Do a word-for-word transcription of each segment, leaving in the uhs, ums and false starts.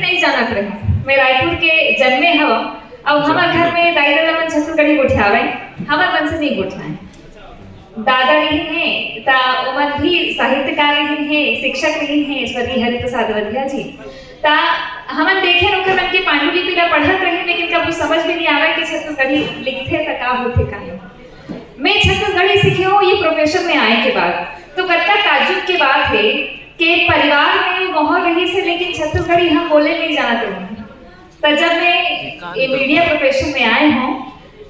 नहीं जानत रहे। मैं रायपुर के जन्मे हव, अउ हमर घर में दाई ददा मन छत्तीसगढ़ी गोठियावे, हमर मन से नहीं गोठियाए। दादा रहिन हे, त ओमन भी साहित्यकार रहिन हे, शिक्षक रहिन हे, स्वर्गीय हरिप्रसाद अवधिया जी। त हमन देखे ओकर मन के पांडुलिपि ला पढ़त रहे, लेकिन कभू समझ में नहीं आवे कि छत्तीसगढ़ी लिखथे त का होथे, का नहीं। मैं छत्तीसगढ़ी सीखे हूँ ये प्रोफेशन में आए के बाद, तो कतका ताज्जुब के बात है कि परिवार में मोहर रहिस हे, लेकिन छत्तीसगढ़ी हम बोले नहीं जानत रहे। त जब मैं ये मीडिया प्रोफेशन में आए हूँ,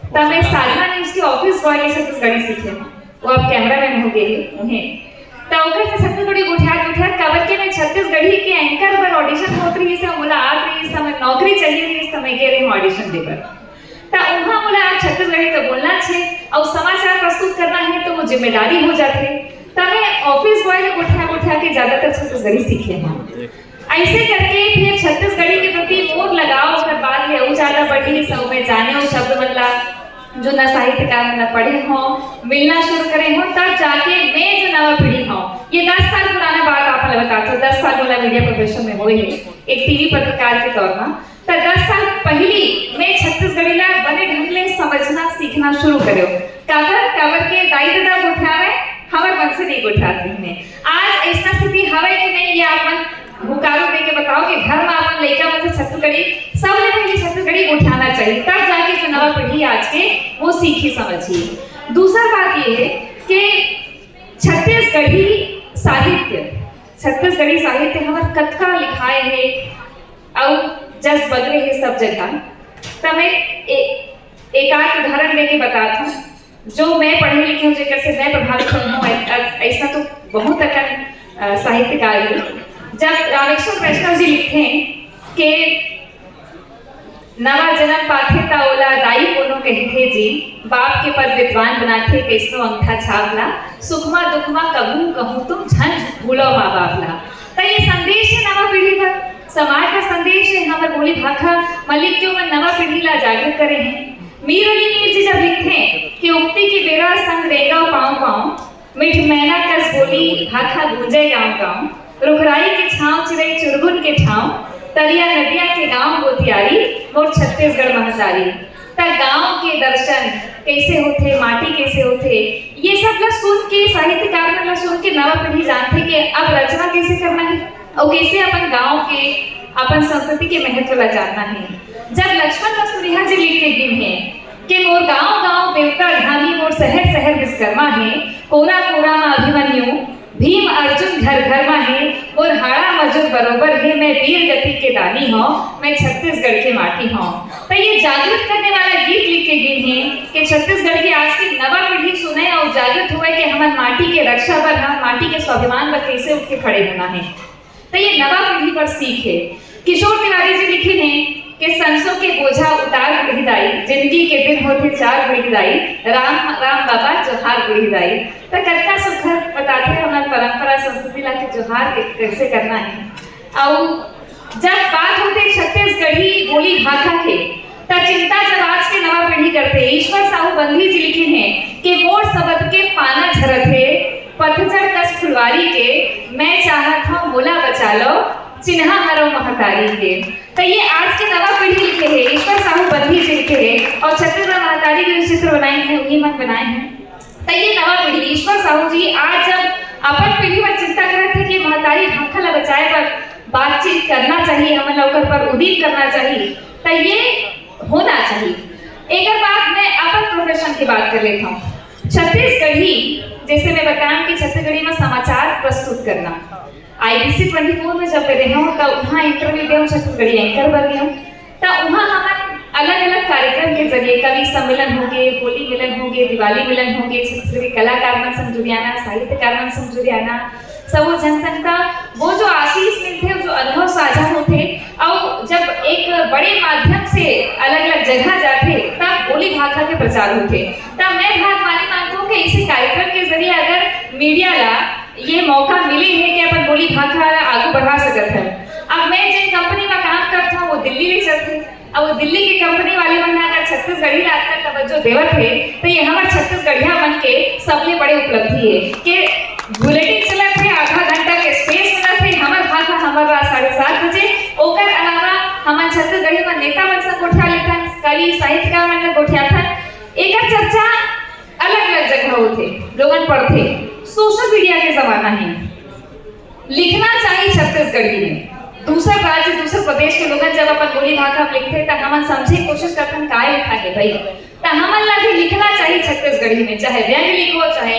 तब मैं साधना न्यूज के ऑफिस बॉय ले छत्तीसगढ़ी सीखे हूँ। वो अब कैमरामैन हो गए हैं उन्हें। त ओकर से छत्तीसगढ़ी गोठियात गोठियात, काबर के मैं छत्तीसगढ़ी के एंकर बर ऑडिशन होत रहिस हे, मोला आत रहिस हे, त मैं नौकरी चाहिए रहिस हे, त मैं गे रहे हूँ ऑडिशन दे बर। त उहाँ मोला आज छत्तीसगढ़ी तो बोलना छे, अउ समाचार प्रस्तुत करना है तो वो जिम्मेदारी हो जाथे। त मैं ऑफिस बॉय ले गोठिया गोठिया के ज्यादातर छत्तीसगढ़ी सीखे हूँ। ऐसे करके फिर छत्तीसगढ़ी के प्रति मोर लगाव ओकर बाद ले अउ ज्यादा बढ़िस, अउ मैं जाने वो शब्द मन ला, जो ना साहित्यकार मन ला पढ़े हूँ, मिलना शुरू करे हूँ, तब जाके मैं जो नवा पीढ़ी हूँ, ये दस साल पुराना बात आप ला बताथों, दस साल मोला मीडिया प्रोफेशन में होए हे, एक टीवी पत्रकार के तौर पर। त दस साल पहिली मैं छत्तीसगढ़ी ला बने ढंग ले समझना सीखना शुरू करेंव। काबर, काबर के दाई ददा गोठियावे, हमर मन से नहीं गोठियात रहिन हे। आज ऐसा स्थिति हवे कि नहीं, ये आप मन हुंकारो दे के बताओ कि घर में अपन लइका मन से छत्तीसगढ़ी, सबले पहले छत्तीसगढ़ी गोठियाना चाहिए, तब जाके जो नवा पीढ़ी आज के वो सीखी समझी। दूसर बात ये है कि छत्तीसगढ़ी साहित्य, छत्तीसगढ़ी साहित्य हमर कतका लिखाए हे अउ जस बगरे हे सब जगह। त मैं ए-, एक आध उदाहरण देके बतात हूँ, जो मैं पढ़े लिखे हूँ, जेकर से मैं प्रभावित हुई हूँ। ऐ-, ऐ-, ऐसा तो बहुत अकन, अ, साहित्यकार हे। जब रामेश्वर वैष्णव जी लिखथे कि नवा जनम पाथे त ओला दाई कोनो कहिथे जी, बाप के पद विद्वान बनाथे कइसनो अंगठा छाप ला, सुखमा दुखमा कभू कहूँ तुम झन भूलो माँ बाप ला। त ये संदेश हे नवा पीढ़ी बर, समाज बर संदेश हे। हमर बोली भाखा म लिख के ओमन नवा पीढ़ी ला जागृत करे हे। मीर अली मीर जी जब लिखथे कि उगती के बेरा संग रेंगव पाँव पाँव, मिठ मैना कस बोली भाखा गूंजे गांव गांव, रुखराई के छांव चिरई चुरगुन के ठांव, तरिया नदिया के गांव गोतियारी, मोर छत्तीसगढ़ महतारी। त गांव के दर्शन कैसे होथे, माटी कैसे होथे, ये सब ला सुन के, साहित्यकार मन ला सुन के नवा पीढ़ी जानथे कि अब रचना कैसे करना है अउ कैसे अपन गांव के, अपन संस्कृति के महत्व ला जानना है। जब लक्ष्मण मस्तुरिया जी लिख के गिन हे कि मोर गांव गांव देवता धामी, मोर शहर शहर विश्वकर्मा हे, कोरा कोरा मा अभिमन्यु, भीम अर्जुन घर घर मा हे, मोर हाड़ा मजूर बरोबर हे, मैं वीर गति के दानी हूँ, मैं छत्तीसगढ़ के माटी हूँ। त ये जागृत करने वाला गीत लिख के गिन हे कि छत्तीसगढ़ के आज के नवा पीढ़ी सुने अउ जागृत होए कि हमर माटी के रक्षा बर, हमर माटी के स्वाभिमान बर कैसे उठ के खड़े होना है। त ये नवा पीढ़ी बर सीख हे। किशोर तिवारी जी लिखिन हे कि संसो के बोझा उतार बूढ़ी दाई, जिंदगी के दिन होथे चार बूढ़ी दाई, राम राम बाबा जोहार बूढ़ी दाई। त कतका सुघर बताथे हमर परंपरा संस्कृति ला कि जोहार के-, कैसे करना है। अउ जब बात होथे छत्तीसगढ़ी बोली भाखा के, त चिंता जब आज के नवा पीढ़ी करथे। ईश्वर साहू बंधी जी लिखिन हे कि मोर सबद के पाना झरत हे, पतझड़ कस फुलवारी के, मैं चाहत हूँ मोला बचा लो, चिन्हा हरव महतारी के। त ये आज के नवा पीढ़ी लिखे हे, ईश्वर साहू बंधी जी लिखे हे, अउ छत्तीसगढ़ महतारी के जो चित्र बनाए हे, उही मन बनाए हे। त ये नवा पीढ़ी, ईश्वर साहू जी आज जब अपन पीढ़ी बर चिंता करत हे कि महतारी भाखा ला बचाए बर बातचीत करना चाहिए, हमन ला ओकर पर उदीम करना चाहिए, त ये होना चाहिए। एकर बाद मैं अपन प्रोफेशन की बात कर लेता हूँ। छत्तीसगढ़ी, जैसे मैं बताया कि छत्तीसगढ़ी में समाचार प्रस्तुत करना, आईबीसी ट्वेंटी फोर में जब मैं रहे हूँ, तब वहाँ इंटरव्यू दे हूँ, छत्तीसगढ़ी एंकर बन गए हूँ। त उहाँ हमन अलग-अलग कार्यक्रम के जरिए कवि सम्मेलन होगे, होली मिलन होगे, दिवाली मिलन होगे, छत्तीसगढ़ी कलाकार मन संग जुरियाना, साहित्यकार मन संग जुरियाना, सबो जनसंघ ता वो जो आशीष मिलथे, वो जो अनुभव साझा होथे, अउ जब एक बड़े माध्यम से अलग-अलग जगह जाथे, तब बोली भाखा के प्रचार होथे। तब मैं भाग्यमानी मानथों कि इसी कार्यक्रम के जरिए अगर मीडिया ला ये मौका मिले हे कि अपन बोली भाखा ला आगू बढ़ा सकत हन। अब मैं जिन कंपनी में काम करत हूँ, वो दिल्ली ले चलथे। अब वो दिल्ली की कंपनी वाले मन अगर छत्तीसगढ़ी ला आजकल तवज्जो देवत हे, तो ये हमर छत्तीसगढ़िया मन के सबले बड़े उपलब्धि हे कि बुलेटिन चलत हे, आधा घंटा के स्पेस मिलत हे, हमर भाखा, हमर रात साढ़े सात बजे, ओकर अलावा कवि साहित्यकार मन गोठियाथन, एकर चर्चा अलग-अलग जगह होथे, लोगन पढ़थे। सोशल मीडिया के जमाना हे, लिखना चाहिए छत्तीसगढ़ी में। दूसर राज्य, दूसर प्रदेश के लोगन जब अपन बोली भाखा में लिखथे, त हमन समझे के कोशिश करथन, काय लिखा हे भाई? त हमन ला भी लिखना चाहिए छत्तीसगढ़ी में, चाहे व्यंग लिखो, चाहे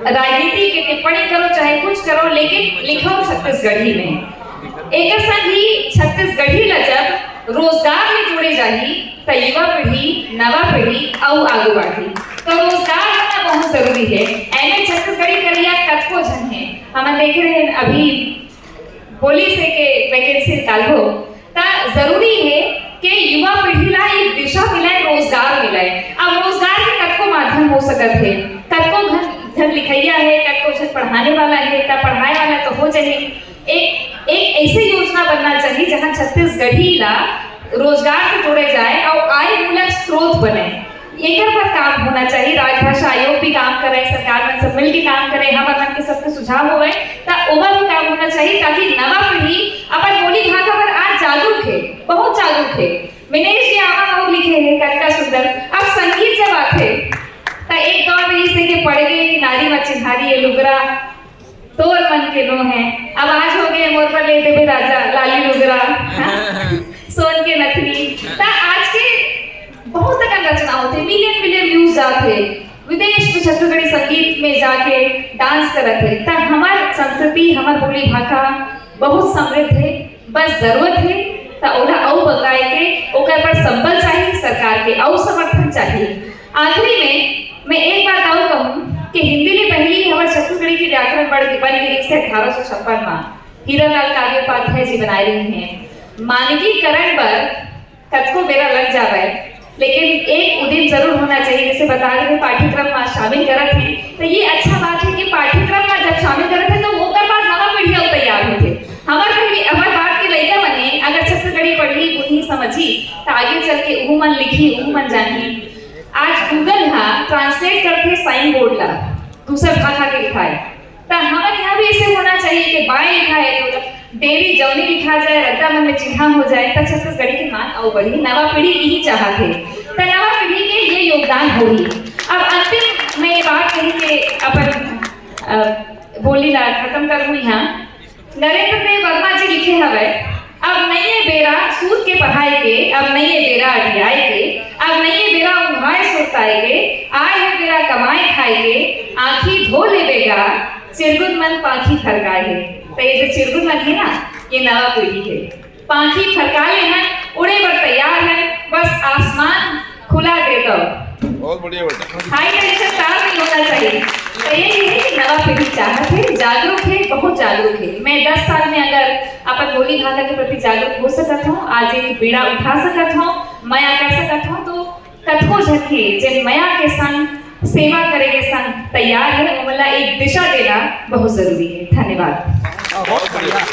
राजनीति के टिप्पणी करो, चाहे कुछ करो, लेकिन लिखो छत्तीसगढ़ी में। एकर संग ही छत्तीसगढ़ी ला जब रोजगार ले जोड़े जाही, त युवा पीढ़ी, नवा पीढ़ी अउ आगू बढ़ही। तो रोजगार होना बहुत जरूरी हे। एमे छत्तीसगढ़ी करइया कतको झन हे, हमन देखे रहे अभी बोली से के वैकेंसी निकालबो, त जरूरी हे कि युवा पीढ़ी ला एक दिशा मिले, रोजगार मिले। अब रोजगार के कतको माध्यम हो सकत हे, कतको घन, घन लिखइया हे, कतको झन पढ़ाने वाला हे, त पढ़ाए वाला तो हो जाही। एक, एक ऐसे योजना बनना चाहिए जहां छत्तीसगढ़ी ला रोजगार से जोड़े जाए और आय मूलक स्रोत बने। एकर पर काम होना चाहिए। राजभाषा आयोग भी काम करे, सरकार मन सब मिल के काम करे, हमर मन के सबके सुझाव होवे, त ओमा भी काम होना चाहिए, ताकि नवा पीढ़ी अपन बोली भाखा पर आज जागरूक हे, बहुत जागरूक हे। मिनेश जी आवा और लिखे हे, कतका सुंदर। अब संगीत जब आथे, त एक दौर रहिस हे कि पड़ गे कि नारी म चिन्हारी ए लुगरा, तोर मन के नो हे। अब आज हो गे मोर बर ले देबे राजा, लाली लुगरा, हाँ? सोन के नथनी। त आज के बहुत अकन रचना होथे, मिलियन मिलियन व्यूज जाथे, विदेश में छत्तीसगढ़ी संगीत में जाके डांस करत हे। त हमर संस्कृति, हमर बोली भाखा बहुत समृद्ध हे, बस जरूरत हे त ओला अउ बगराए के, ओकर पर संबल चाहिए, सरकार के अउ समर्थन चाहिए। आखिरी में मैं एक बात अउ कहूँ कि हिंदी ले पहली हमर छत्तीसगढ़ी के व्याकरण बन, बन गे रहिस हे अठारह सौ छप्पन मा, हीरालाल काव्योपाध्याय जी बनाए रहिन हे। मानकीकरण बर कतको बेरा लग जावय, लेकिन एक उद्यम जरूर होना चाहिए, जैसे बता रहे पाठ्यक्रम में शामिल करत हे, तो ये अच्छा बात है कि पाठ्यक्रम में जब शामिल करत हे, तो ओकर बाद नवा पीढ़ी अउ तैयार होथे। हमर पीढ़ी, हमर बाद के लइका मन हे, अगर छत्तीसगढ़ी पढ़ही, बुनही, समझही, तो आगे चल के उहू मन लिखही, उहू मन जानही। आज Google हा translate करथे साइन बोर्ड ला दूसर भाखा के लिखाए, त हमर यहाँ भी ऐसे होना चाहिए कि बाएं लिखा है तो डेरी जौनी लिखा जाए, रद्दा मन में चिन्हा हो जाए, त छत्तीसगढ़ी के मान अउ बढ़ी, नवा पीढ़ी यही चाहत हे, त नवा पीढ़ी के ये योगदान होही। अब अंतिम मैं ये बात कही के अपन, अ, बोली ला खत्म करूँ यहाँ। नरेंद्र देव वर्मा जी लिखे हवय, अब नइये बेरा सूत के पढ़ाए के, अब नइये बेरा अटियाए के, अब नइये बेरा उंघाए सुरताए के, आए हे बेरा कमाए खाए के, आँखी धो लेबे गा, चिरगुन मन पाँखी फरकाए हे। त ये जो चिरगुन मन हे ना, ये नवा पीढ़ी हे। पाँखी फरका ले हन, उड़े बर तैयार हन, बस आसमान खुला दे दो। बहुत बढ़िया बेटा। हाई टेंशन तार नहीं होना चाहिए। तो ये है कि नवा पीढ़ी चाहत हे, जागरूक हे, बहुत जागरूक हे। मैं दस साल में अगर अपन बोली भाखा के प्रति जागरूक हो सकत हूँ, आज एक बीड़ा उठा सकत हूँ, मया कर सकत हूँ, तो कतको झन हे जेन मया के संग सेवा करे के संग तैयार हे, ओमन ला एक दिशा देना बहुत जरूरी हे। धन्यवाद। बहुत बढ़िया।